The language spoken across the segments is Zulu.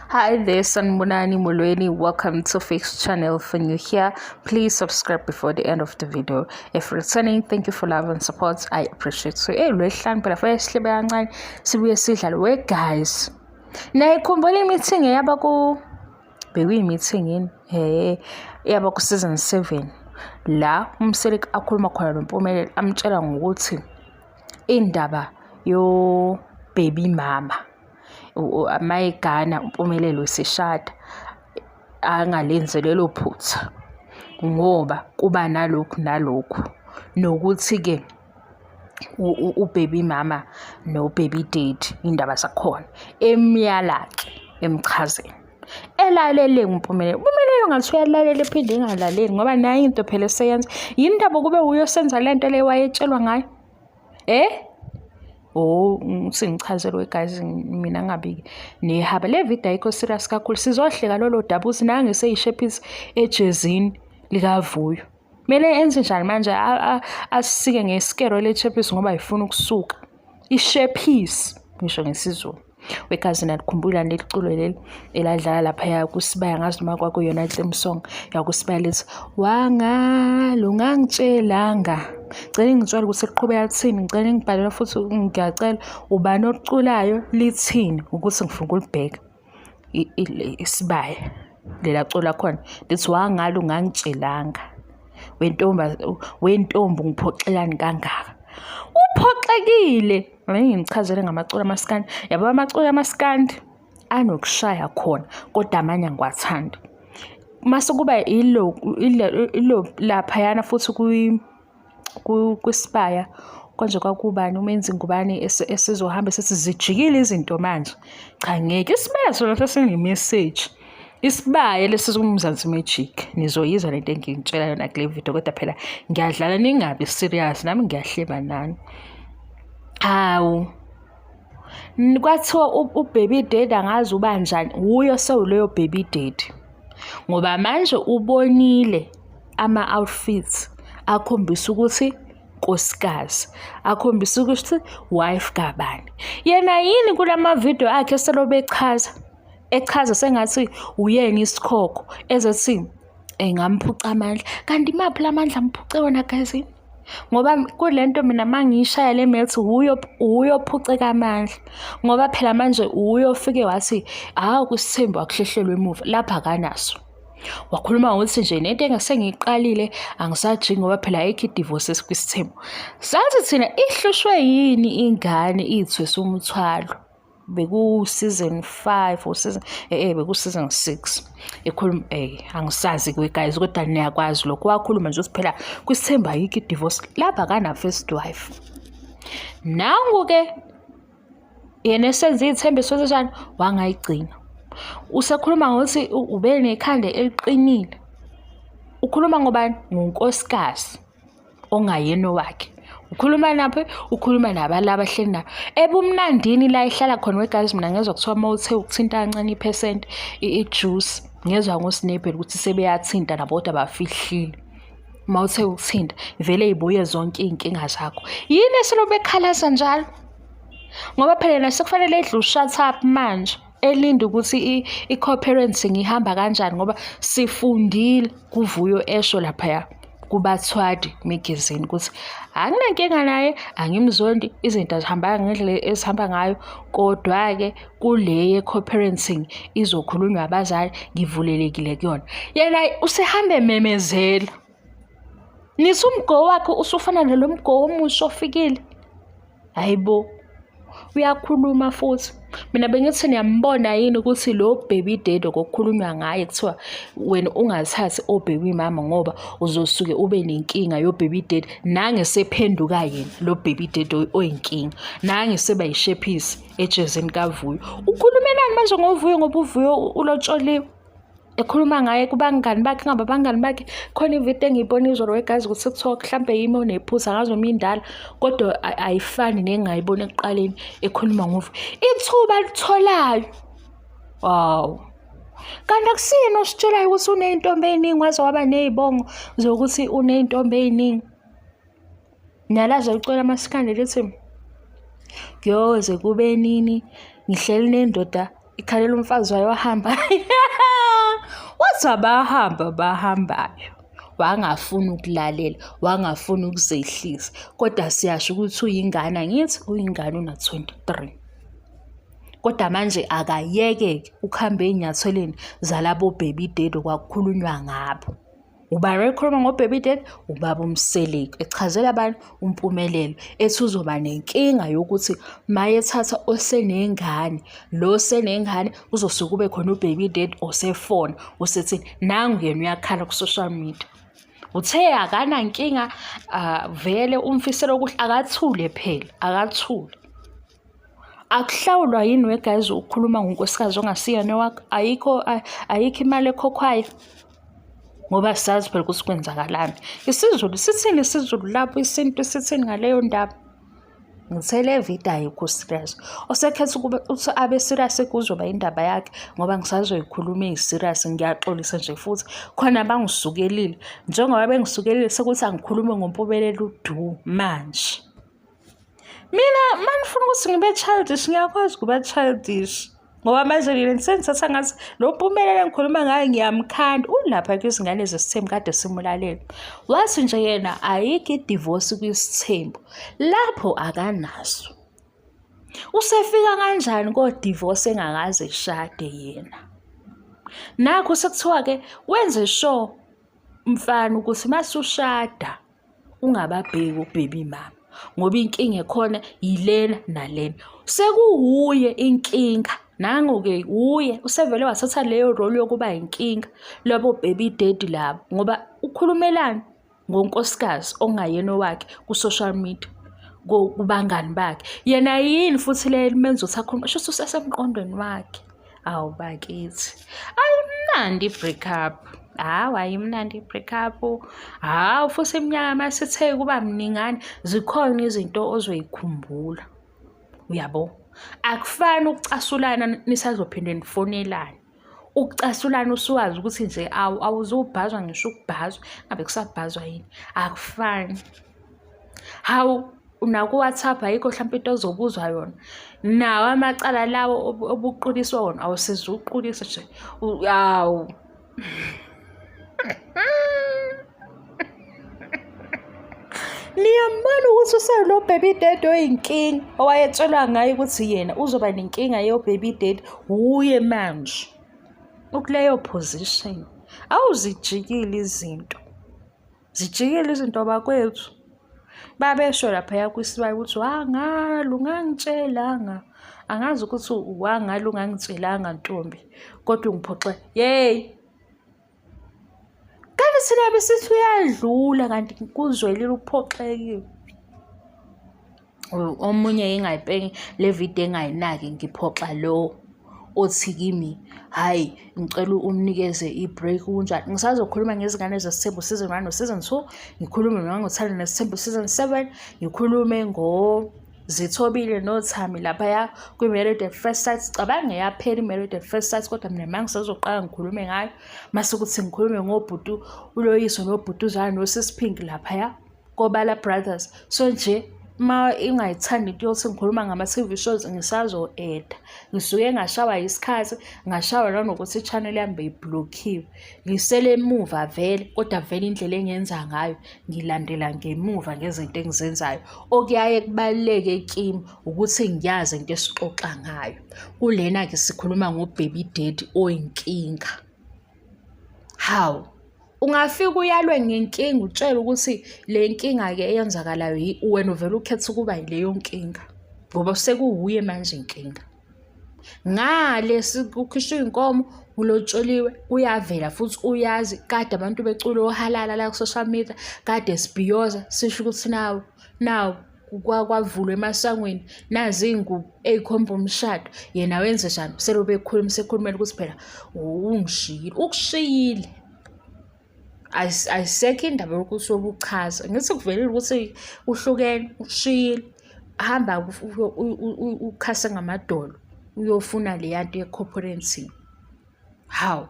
Hi there, Sanbonani Molweni. Welcome to Fix Channel. For new here, please subscribe before the end of the video. If returning, thank you for love and support. I appreciate. So, hey, lwesihlanu phela fanele sihlebe kancane sibuye sidlale. We guys, niyayikhumbula i-meeting eyaba ku bekuyi-meeting yini? He, eyaba ku season 7 la uMseleku akhuluma khona noMpumelelo amtshela ngokuthi indaba yo baby mama mayegana uMpumelelo eseshada angalenzi lelo phutha ngoba kuba nalokhu nalokhu nokuthi-ke u-baby mama no-baby daddy indaba zakhona emyala-ke emchazela elalele uMpumelelo. UMpumelelo ngathi uyalalela ephinde engalaleli ngoba nayo into phela eseyenza yini ndaba kube uyosenza le nto le wayetshelwa ngayo. Eh? Oh, sengichazelwe guys mina ngabi nehaba. Le video ayikho serious kakhulu. Sizohleka lolo daba ukuthi nange seyishephisi ejezini likaVuyo. Kumele enze njani manje asisike ngesikero le chephisi ngoba ayifuni ukusuka. Ishephisi ngisho ngesiZulu. Wegazi nalikhumbula leli culo leli eladlala laphaya kuSibaya ngazi noma kwakuyona theme song yakuSibaya lithi wangala ungangitshelanga. Ngicela ningitshele ukuthi liqhubeka lithini, ngicela ningibhalele futhi ngiyacela ubani oliculayo lithini ukuthi ngifuna ukulibheka isibaya lela culo lakhona lithi wangala ungangitshelanga. Wentombi ungiphoxelani kangaka? Uphoxekile. Ngeke nginichazele ngamaculo amaskandi. Yabo amaculo amaskandi anokushaya khona kodwa amanye angiwathandi. Mase kuba ilo ilo laphayana futhi kwisibaya konje kwakubani uMenzi Ngubane esizohamba esithi zijikile izinto manje. Cha ngeke isibaya sona sesine-message. Isibaya lesi sikuMzansi Magic. Nizoyizwa lento engingitshela yona kule video kodwa phela ngiyadlala ningabi serious nami ngiyahleba nani. Hawu. Kwathiwa u-baby daddy angazi ubanjani wuye sewuleyo baby daddy. Ngoba manje ubonile ama-outfits akhombisa ukuthi nkosikazi, akhombisa ukuthi wife kabani. Yena yini kulama video akhe selobe echaza, echaza sengathi uyena isikhokho ezethi engamphuca amandla. Kanti imaphi la mandla amphuce wona guys? Ngoba kule nto mina uma ngiyishaya le maths wuye wuye ophuceka amandla. Ngoba phela manje wuye ofike wathi hhawu kwisithembu akuhlehlelwe emuva, lapha akanaso. Wakhuluma ngokuthi nje nento engasengiyiqalile angisajiki ngoba phela ayikho i-divorce kwisithembu. Sathi thina ihlushwe yini ingane iy'thwese umthwalo. Beku-season 5 or season beku-season 6 ekhuluma angisazi ke guys kodwa niyakwazi lokho. Wakhuluma nje ukuthi phela kwisithembu ayikho i-divorce lapha akana first wife. Nangu-ke yena esenza iy'thembiso ezinjani wangayigcina. Usekhuluma ngokuthi ube nekhanda eliqinile. Ukhuluma ngobani? Ngonkosikazi ongayena owakhe. Ukhuluma naphi? Ukhuluma nabalaba ahleli nabo. Ebumnandini la ehlala khona we guys mina ngezwa kuthiwa uma uthe ukuthinta kancane iphesenti i-juice ngezwa ngoSnapel ukuthi sebeyathinta nabo kodwa bafihlile. Uma uthe ukuthinta vele ibuye zonke iy'nkinga zakho. Yini eselokhu bekhalaza njalo? Ngoba phela yena sekufanele edle u-shut up manje elinde ukuthi i-co-parenting ihamba kanjani ngoba sifundile kuVuyo esho laphaya kuBathwadi Magazine ukuthi anginankinga naye angimzondi izinto azihambanga ngendlela ezihamba ngayo kodwa-ke kule ye-co-parenting izokhulunywa abazali ngivulelekile kuyona. Yena usehambe ememezela. Nithi umgo wakhe usufana nalo mgo omusha ofikile. Hayi bo, uyakhuluma futhi. Mina bengithi niyambona yini ukuthi lo baby daddy okukhulunywa ngaye kuthiwa wena ungathathi o-baby mama ngoba uzosuke ube nenkinga yo-baby daddy nange sephenduka yena lo baby daddy oyinkinga nange seba yishephisi ejezini kaVuyo. Ukhulumelani manje ngoVuyo ngoba uVuyo ulotsholiwe? Ekhuluma ngaye kubangani bakhe ngaba abangani bakhe khona ividiyo engiyibona izolo wegazi ku-TikTok hlampe yimi onephutha angazi noma indala kodwa ayifani nengayibona ekuqaleni ekhuluma ngoVuyo. Ithuba alitholayo. Wow. Kanti akusiyena ositshelayo ukuthi uney'ntombi ey'ningi waze waba ney'bongo zokuthi uney'ntombi ey'ningi. Nalazi elicula amaskandi lithi kuyoze kube nini ngihleli nendoda. Ikhalela umfazi wayo wahamba. Wathi abahamba bahambayo. Wangafuni ukulalela, wangafuni ukuzehlisa. Kodwa siyasho ukuthi uyingane angithi uyingane una-23. Kodwa manje akayeke-ke ukuhamba ey'nyathelweni zalabo baby daddy okwakukhulunywa ngabo. Ubani wayekhuluma ngo-baby daddy? Ubaba uMseleku echazela abantu uMpumelelo ethi uzoba nenkinga yokuthi mayethatha osenengane lo osenengane kuzosuke kube khona u-baby daddy osefona usethi nangu yena uyakhala ku-social media. Uthe akanankinga vele umfisela okuhle akathule phela akathule. Akuhlawulwa yini we guys ukukhuluma ngonkosikazi ongasiyena owakho? Ayikho ayikho imali ekhokhwayo ngoba sazi phela ukuthi kwenzakalani. IsiZulu sithini isiZulu lapho isintu sithini ngaleyo ndaba? Ngithe le video ayikho serious. Osekhetha ukuba uthi abe serious kuzoba indaba yakhe ngoba ngisazoyikhuluma iyi-serious ngiyaxolisa nje futhi khona bangisukelile. Njengoba bengisukelile sekuthi angikhulume ngoMpumelelo udu manje. Mina uma ngifuna ukuthi ngibe childish ngiyakwazi ukuba childish ngoba manje nina sengithatha ngathi lo Mpumelelo engikhuluma ngaye ngiyamkhanda ulapha kwizingane zesithembu kade simulalela wathi nje yena ayikho idivosi kwisithembu lapho akanaso usefika kanjani kodivosi engakaze eshade yena nakho sekuthiwa-ke wenze sure mfana ukuthi masushada ungababheki o-baby mama ngoba inkinga ekhona yilena nalena. Sekuwuye inkinga, nangu-ke wuye usevele wathatha leyo role yokuba inkinga labo baby daddy labo ngoba ukhulumelani ngonkosikazi okungayena owakhe ku-social media kubangani bakhe. Yena yini futhi le emenza ukuthi akhulume, shuthi usesemqondweni wakhe. Awu bakithi, ayimnandi i-break up. Hawu ayimnandi i-break up. Hawu futhi iminyaka masithe kuba mningana zikhona izinto ozoyikhumbula. Uyabo? Akufani ukucasulana nisazophinde nifonelane. Ukucasulana usuwazi ukuthi nje awu awuzubhazwa ngisho ukubhazwa, ngabe kusabhazwa yini? Akufani. Hawu naku-WhatsApp ayikho hlampe into ozobuzwa yona. Nawo amacala lawo obuquliswa wona awusizuqulisa nje. Hawu. Niyambona ukuthi uselo baby daddy oyinkinga owayetshelwa ngaye ukuthi yena uzoba nenkinga yo baby daddy wuye manje ukuleyo position. Awuzijikile izinto. Zijikile izinto bakwethu. Babesho laphaya kwisibaya ukuthi wangala ungangitshelanga. Angazi ukuthi wangala ungangitshelanga ntombi kodwa ungiphoxe. Yeyi! Kanti thina besithi uyadlula kanti kuzwelile uphoxekile. Omunye engayibheki le video engayinaki ngiphoxa lo othi kimi, hhayi ngicela umnikeze i-break kunjani. Ngisazokhuluma ngezingane zesithembu season one no-season two, ngikhulume nangoThando Nesithembu season seven, ngikhulume ngoZithobile noThami laphaya kwi-Married at First Sight. Cabanga yaphela i-Married at First Sight kodwa mina ma ngisazoqala ngikhulume ngayo. Mase kuthi ngikhulume ngobhuti uLoyiso nobhuti uZana noSisi Pink laphaya. Kobala Brothers. So nje uma ingayithandi into yokuthi ngikhuluma ngama-T_V shows ngisazo-eda. Ngisuke ngashawa yisikhathi, ngashawa nanokuthi i-channel yami beyiblokhiwe. Ngisele emuva vele, kodwa vele indlela engenza ngayo ngilandela ngemuva ngezinto engizenzayo. Okuyaye kubaluleke kimi ukuthi ngiyazi into esixoxa ngayo. Kulena-ke sikhuluma ngo-baby daddy oyinkinga. Hawu! Ungafika uyalwe ngenkinga utshelwe ukuthi le nkinga-ke eyenzakalayo wena uvele ukhethe ukuba yileyo nkinga ngoba sekuwuye manje inkinga. Ngale kukhishwa iy'nkomo kulotsholiwe kuyavela futhi uyazi kade abantu becula ohalala la ku-social media kade sibhiyoza sisho ukuthi nawu nawu kwavulwa emasangweni nazi iy'ngubo ey'khomba umshado yena wenze njani selobe ekhuluma sekhulumela ukuthi phela ungishiyile ukushiyile ayisekho indaba yokuthi ubuchaza ngithi kuvelile ukuthi uhlukene ushiyile hamba ukhase ngamadolo uyofuna leya nto ye-cooperative Hawu.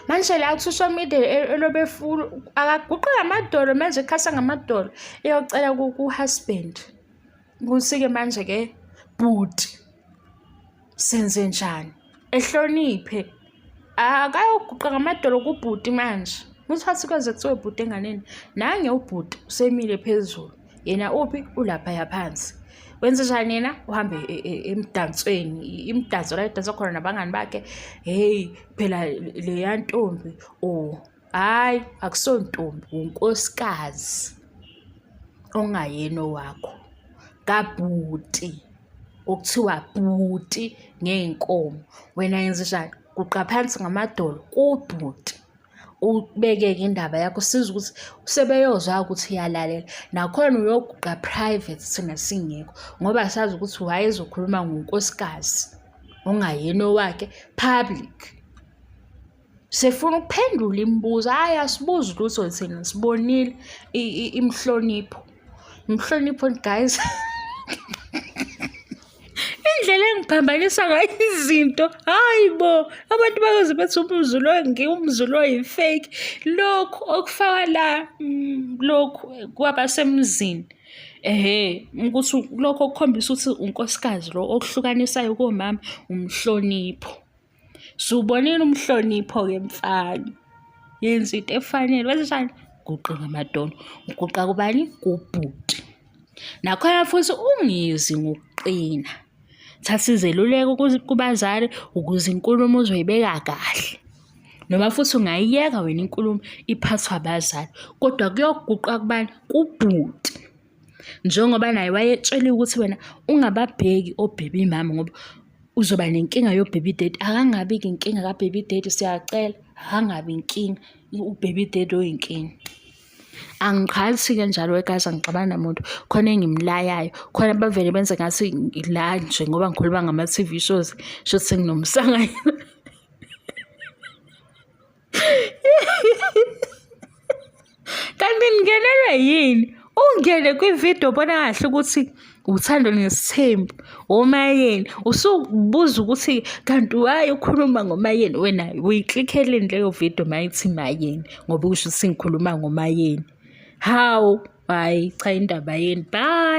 Manje la ku-social media elobe full akaguqe ngamadolo manje ekhasa ngamadolo eyocela ku-husband. Ukuthi-ke manje-ke bhuti senze njani? Ehloniphe. Akayoguqa ngamadolo kubhuti manje. Uthathe kwaze kuthiwe bhuti enganeni. Nange ubhuti usemile phezulu. Yena uphi? Ulaphaya phansi. Wenze njani yena? Uhambe e, e, emdansweni. Imidanso la edansa khona nabangani bakhe. Hey, phela leya ntombi oh hhayi akusontombi unkosikazi ongayena owakho kabhuti okuthiwa bhuti ngey'nkomo. Wena yenzenjani? Guqa phansi ngamadolo kubhuti ubeke-ke indaba yakho sizwe ukuthi sebeyozwa ukuthi uyalalela. Nakhona uyoguqa private thina singekho ngoba sazi ukuthi wayezokhuluma ngonkosikazi ongayena owakhe public. Sifuna ukuphendula imibuzo, hhayi asibuzi lutho thina sibonile imhlonipho. Imhlonipho guys. Indlela engiphambanisa ngayo izinto, hhayi bo, abantu bayoze bethi umZulu umZulu oyi-fake. Lokhu okufaka la lokhu kwabasemzini, ehhe, ukuthi lokhu okukhombisa ukuthi unkosikazi lo okuhlukanisayo komama umhlonipho. Suwubonile umhlonipho-ke mfana. Yenza into efanele. Wenzenjani? Guqa ngamadolo. Uguqa kubani? Kubhuti. Nakhona futhi ungizi ngokuqina. Thatha izeluleko kubazali ukuze inkulumo uzoyibeka kahle. Noma futhi ungayiyeka wena inkulumo iphathwe abazali, kodwa kuyoguqa kubani? Kubhuti. Njengoba naye wayetsheliwe ukuthi wena ungababheki o-baby mama ngoba uzoba nenkinga yo-baby daddy. Akangabi-ke inkinga ka-baby daddy siyacela, akangabi inkinga u-baby daddy oyinkinga. Angiqhathi-ke njalo guys, angixabani namuntu, khona engimlayayo, khona abavele benze ngathi la nje ngoba ngikhuluma ngama-T_V shows, shuthi senginomsangano. Kanti ningenelwe yini? Ungene kwividiyo ubona kahle ukuthi uthando nesithembu omayeni usubuza ukuthi kanti why ukhuluma ngomayeni wena uyiklikheleni leyo video mayithi mayeni ngoba usho ukuthi ngikhuluma ngomayeni hawu hayi cha indaba yeni bye.